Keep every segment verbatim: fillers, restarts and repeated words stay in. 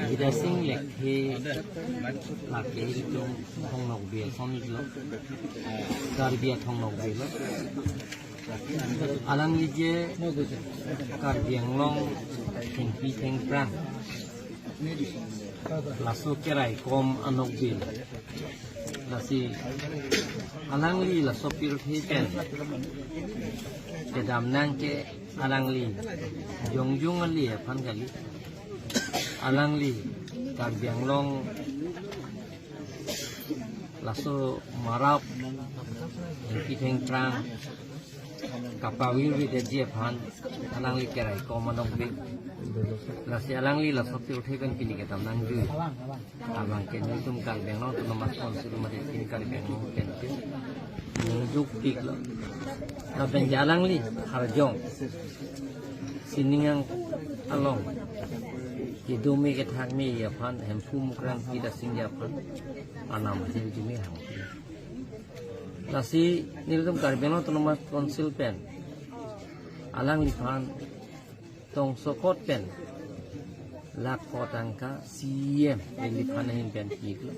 Bidya Sing Lekthe lake itum Thong Nokbe ason iklo, Karbi athong Nokbe lo. Alangli ke Karbi Anglong thengpi thengphrang laso keraikom anokbe lo. Lasi alangli laso pirthe pen kedam nang ke alangli jongjong ali aphan kali. Alangli Karbi Anglong laso marap thengpi thengphrang kapavir videtji aphan alangli keraikom anokbe. Lasi alangli laso pirthe pen pini kedam nangjui abang ke nelitum Karbi Anglong Autonomous Council mate tin Karbi Anglong pen ke nungjukpiklo. Lapen ke alangli Karjong Siningang along kedome kethakme aphan, Hemphu Mukrang Pidasing aphan anam jim jimi hang. Lasi nelitum Karbi Anglong Autonomous Council pen alangliphan tongsokot pen lakh ko tangka C E M neliphan ahin pen piklo.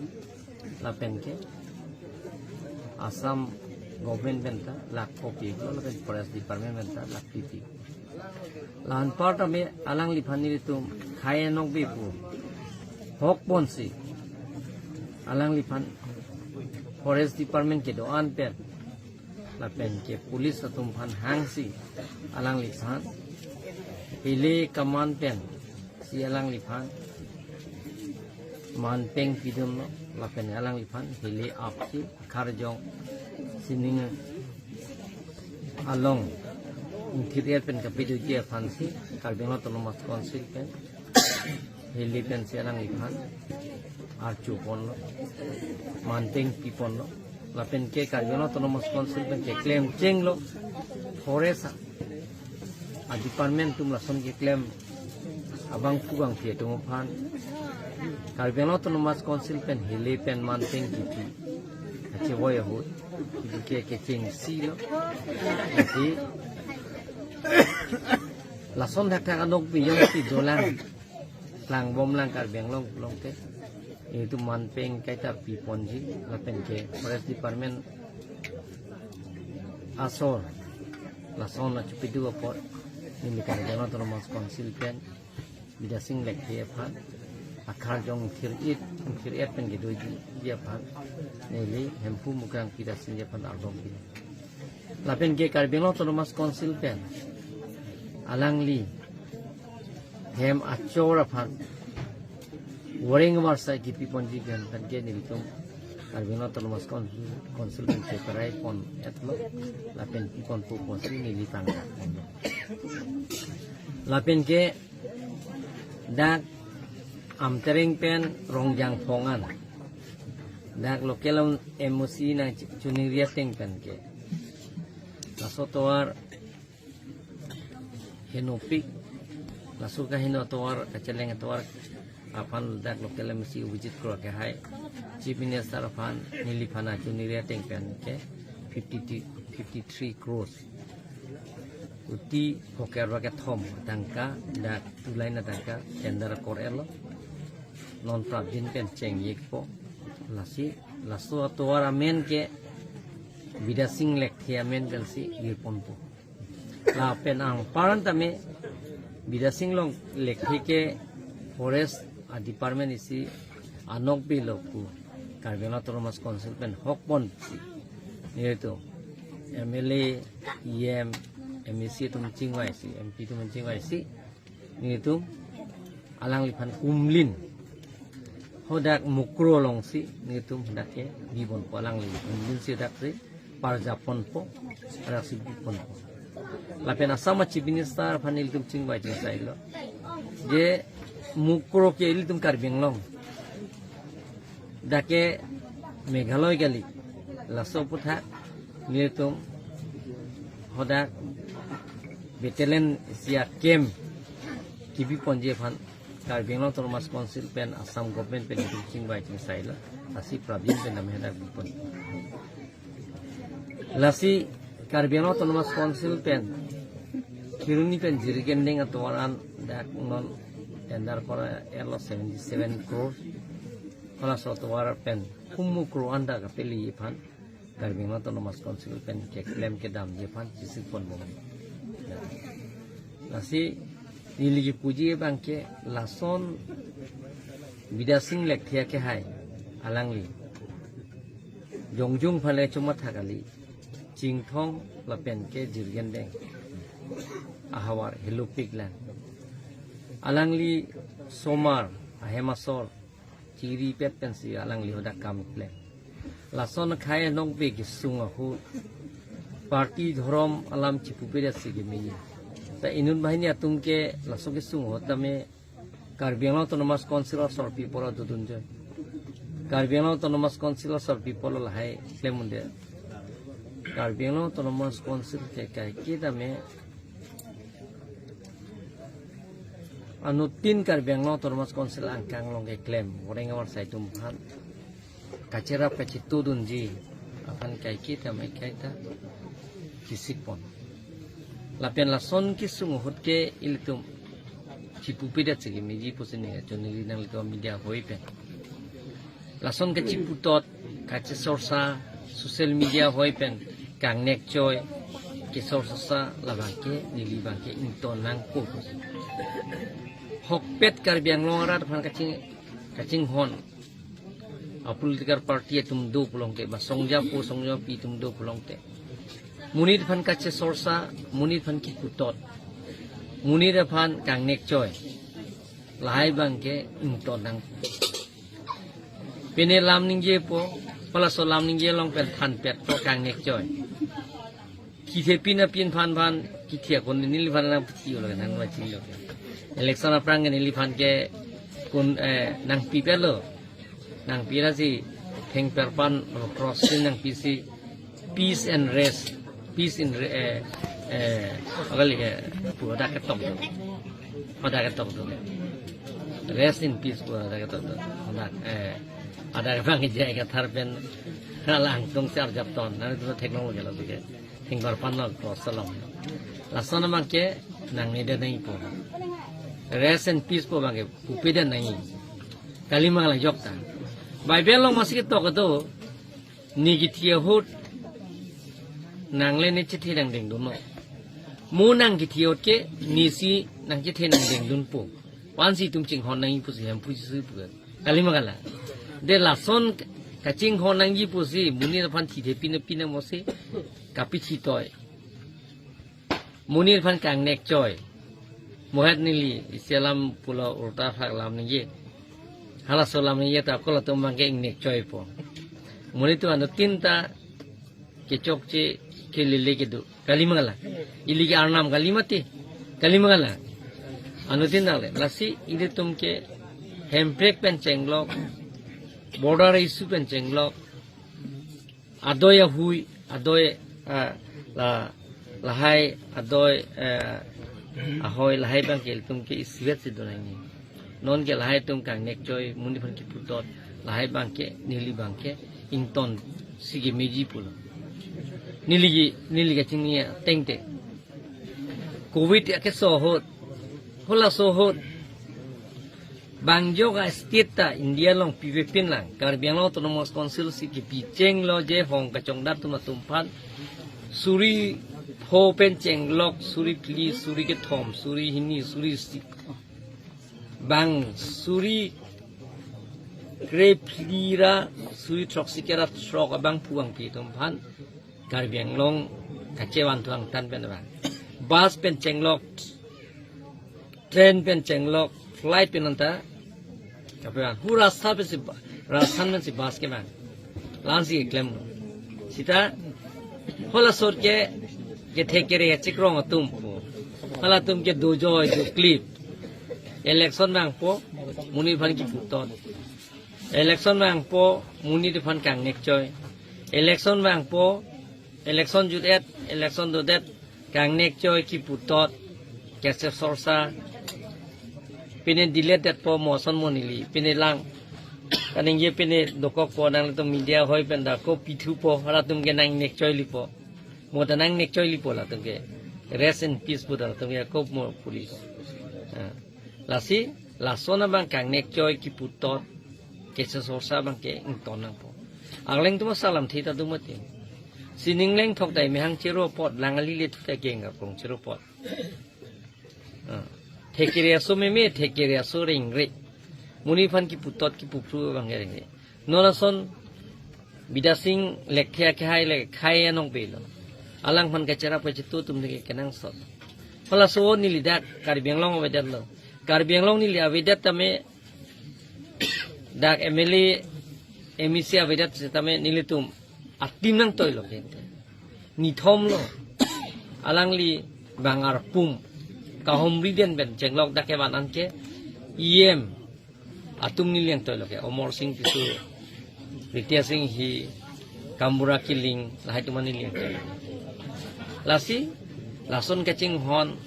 Lapen ke Assam government pen ta lakh ko piklo, lapen Forest Department pen ta lakh pi pi. La anparta me alangliphan nelitum khei anokbe pu hok ponsi alangliphan Forest Department kedo-an pen lapen ke police atum aphan hangsi alangliphan hile kaman pensi alangliphan manpeng pidunlo, lapen alangliphan hile apsi Karjong Siningang along ingthir-et pen kapidoji aphansi Karbi Anglong Autonomous Council pen hile pensi alangliphan archo ponlo, manpeng pi ponlo. Lapen ke Karbi Anglong Autonomous Council pen keklem chenglo, forest a department atum lason keklem abangphu bangphi atum aphan Karbi Anglong Autonomous Council pen hile pen manpeng kipi kachevoi ahut kipi ke kechengsi lo. Lasi lason thakthak anokbe jongsi dolang klangbomlang Karbi Anglong along ke itum manpeng kaita pi ponji, lapen ke Forest Department asor lason achupidu apot neli Karbi Anglong Autonomous Council pen Bidya Sing Lekthe aphan Karjong ingthir-et, ingthir-et pen kedoji aphan neli Hemphu Mukrang Pidasing aphan ardom pilo. Lapen ke Karbi Anglong Autonomous Council pen alangli hem achor aphan wareng warsai kipi ponji pen pen ke nelitum Karbi Anglong Autonomous Council, Council pen cheparai pon-etlo, lapen pi ponpo pusi neli tangka ponlo. Lapen ke dak Amtereng pen Rongjang Phongan dak local M O C nangchoningri ateng pen ke laso tovar henopik, laso kaheno atovar, kacheleng atovar aphan dak local M C Abhijit Kro ke hai Chief Minister aphan neliphan achoningri ateng pen ke fifty, fifty three crores, kuti phoker ba kethom tangka, dak tulai na tangka tender kor-etlo. Non prapjin pen cheng-ikpo. Lasi laso atovar amen ke Bidya Sing Lekthe amen pensi vir ponpo. Lapen anparta me Bidya Sing Lekthe ke forest a department isi anokbe lo pu Karbi Anglong Autonomous Council pen hok ponsi nelitum M L A, E M, M A C atum chingvaisi, M P atum chingvaisi nelitum alangliphan kumlin hadak Mukro alongsi nelitum hadak ke bi ponpo, alangli kumlinsi hadak si parjap ponpo, hadak si bi ponpo. Lapen Assam a Chief Minister aphan nelitum chingvai chingsailo je Mukro ke ilitum Karbi Anglong, dak ke Meghalaya kali, laso aputhak nelitum hadak battalion isi a camp kipi ponji aphan Karbi Anglong Autonomous Council pen Assam government pen nelitum chingvai chingsailo, lasi prapjin pen name hadak bi pon. Lasi Karbi Anglong Autonomous Council pen Kheroni pen Jirikinding atovar an Ak non tender kora elo seventy seven crore. Hala sot war pen humu crore anda kapeli iphan Karbi Anglong Autonomous Council pen keklem kedam jephan chisi pon bom. Ya. Lasi neli kipuji abang ke lason Bidya Sing Lekthe akehai alangli jongjung phale chomatha kali, Chinthong lapen ke Jirikindeng ahavar helopik lang. Alangli somar ahem asor chiripet pensi alangli hadak kam klem. Lason akhai nokbe kesung ahut party dhorom alam chipupedet si kemeji. Ta inut banghini atum ke laso kesung ahut tame Karbi Anglong Autonomous Council asor pi apor dodun joi. Karbi Anglong Autonomous Council asor pi apor lahai klem un-e. Karbi Anglong Autonomous Council ke kaike tame anuttin Karbi Anglong Autonomous Council angkang along keklem voreng avar sai atum aphan kacherap kachetudunji aphan kaike tame kaita kisik pon. Lapen lason kesung ahut ke ilitum chipupedet si kemeji pusi neli ajon neli nanglitum media hoi pen. Lason kachiputot, kachesorsa, social media hoi pen kangnek choi kesorsa labang ke neli abang ke ington nangpo. Hokpet Karbi Anglong arat aphan kaching kachinghon a political party atum do pulote, ba songja po songja pi atum do pulote, monit aphan kachesorsa, monit aphan kiputot, monit aphan kangnek choi, lahai abang ke ington nang. Pine lam ningjepo, palaso lam ningje along pen thanpetpo kangnek choi. Kithepin apin aphan aphan, kithe akun neliphan nangpitilo, nangvachinlo. Election aphrang neliphan ke kun, eh, nangpipetlo. Nangpira si thengperpan ro cross si nangpisi peace and rest. Peace in re-, eh, eh, akali ke pu hadak ketok do. Hadak ketok do. Rest in peace pu hadak ketok do. Hadak, eh, hadak abang ke J I Kathar pen hala angtong si arjapton. Nangtum theklonglo ke laso ke. Thengperpan lo cross along. Lason abang ke nangne det nangpo. Rest and peace pu abang ke pupe det nangji. Kalima kali jokta. Bible along masi ketok do. Ne kethe ahut nangle ne chethe nangdengdunnon. Mo nang kethe ahut ke nesi nangchethe nangdengdunpo. Ansi itum chinghon nangji pusi Hemphu Jisu pu. Kalima kali. De lason kachinghon nangji pusi monit aphan thithepin apin amosi kapithi toi. Monit aphan kangnek choi. Mohet neli isi alam pulo ulta thak lam ningje. Halaso lam ningje ta kol atum abang ke ingnek choipo. Monit atum anuttin ta kechokche kelele kedo. Kalima kali. Ili ke arnam kali mati. Kalima kali. Anuttin nangle. Lasi ilitum ke Hemprek pen chenglok, border issue pen chenglok, adoi ahui, adoi, ah, la, lahai, adoi, eh, ahoi, lahai abang ke ilitum ke isivet si do nangji. Non ke lahai atum kangnek choi, monit aphan kiputot, lahai abang ke, neli abang ke, ington si kemeji pulo. Neli ke, neli kachini ateng te. Covid akeso ahut, halaso ahut. Bang jok a state ta India along pivepin lang. Karbi Anglong Autonomous Council si kepi chenglo je hong kachongdat atum atum aphan. Suri pho pen chenglok, suri phli, suri kethom, suri hini, suri isi. Bang suri krephli ra, suri throksi kera throk abang puang pi atum aphan. Karbi Anglong kachevan thuang tan pen abang. Bus pen chenglok, train pen chenglok, flight pen anta. Kapevan. Hu rasta pensi ba-, Rajasthan pensi bus kevang. La-ansi keklem. Sita, halaso ahut ke, kethe kere chikrong atum pu. Halatum ke dojoi, doklip. Election vangpo, monit aphan kiputot. Election vangpo, monit aphan kangnek choi. Election vangpo, election jut-et, election dodet, kangnek choi kiputot, kechesorsa. Pine delete detpo mo ason mo neli, pine lang. Kaningje pine dokokpo nanglitum media hoi pen da ko pithupo, halatum ke nangnek choilipo. Mo ta nangnek choilipo latum ke. Rest in peace pu ta latum ke ko mo police. Ah, lasi, lason abang kangnek choi kiputot, kesorsa abang ke ington nangpo. Arleng atum asalam thita do mati. Sining lengthok dai mehang chero apot, lang ali le thuta keng kapong chero apot. Ah, thekere aso meme, thekere aso rengre. Monit aphan kiputot, kipuphru abang rengre. Non ason Bidya Sing Lekthe akhai le khai anong pelo. Alangphan kacherap kachetu atum neke kenangsot. Halaso neli dak Karbi Anglong avedet lo. Karbi Anglong neli avedet tame dak M L A, M E C avedet setame nelitum atim nangtoilo ke. Nithom lo. Alangli bang arpum kahomri den pen chenglok dak kevan anke E M atum neli nangtoilo ke, Amar Sing Tisso, Ritiya Sing Hi, Kambura Killing, lahai atum neli nangtoilo. Lasi, lason kachinghon,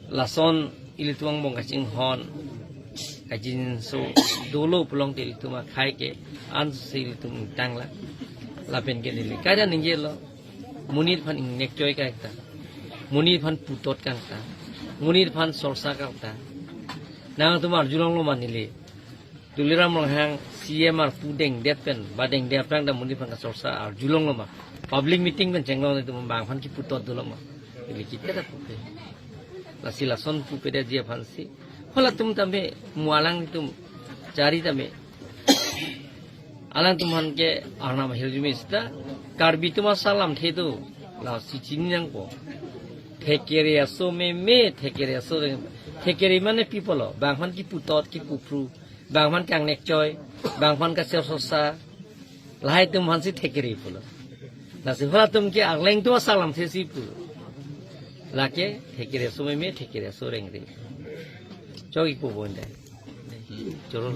lason ilitum angbong kachinghon, kachinso dolo pulote ilitum akhai ke, ansi ilitum ingtanglo. Lapen ke neli kaida ningjelo. Monit aphan ingnek choi kangta. Monit aphan putot kangta. Monit aphan sorsa kangta. Nangtum arjulonglo ma neli. Tuliram Ronghang C M arpu dengdet pen, ba dengdet aphrang ta monit aphan kasorsa arjulonglo ma. Public meeting pen chenglong atum bang aphan kiputot dolo ma. Neli kita ta pupe. Lasi lason pupedetji aphansi. Halatum tame, mo alangtum chari tame. Alangtum aphan ke arnam ahirjume seta, Karbi atum asalam the do, lasi chini nangpo. Thekere aso meme, thekere aso reng-, thekere mane pi pulo, bang aphan kiputot, kipuphru, bang aphan kangnek choi, bang aphan kasorsa, lahai atum aphansi thekere pulo. Lasi halatum ke arleng atum asalam thesi pu. Lake thekere aso meme, thekere aso rengre. Chok-ikpo bonta. Choro.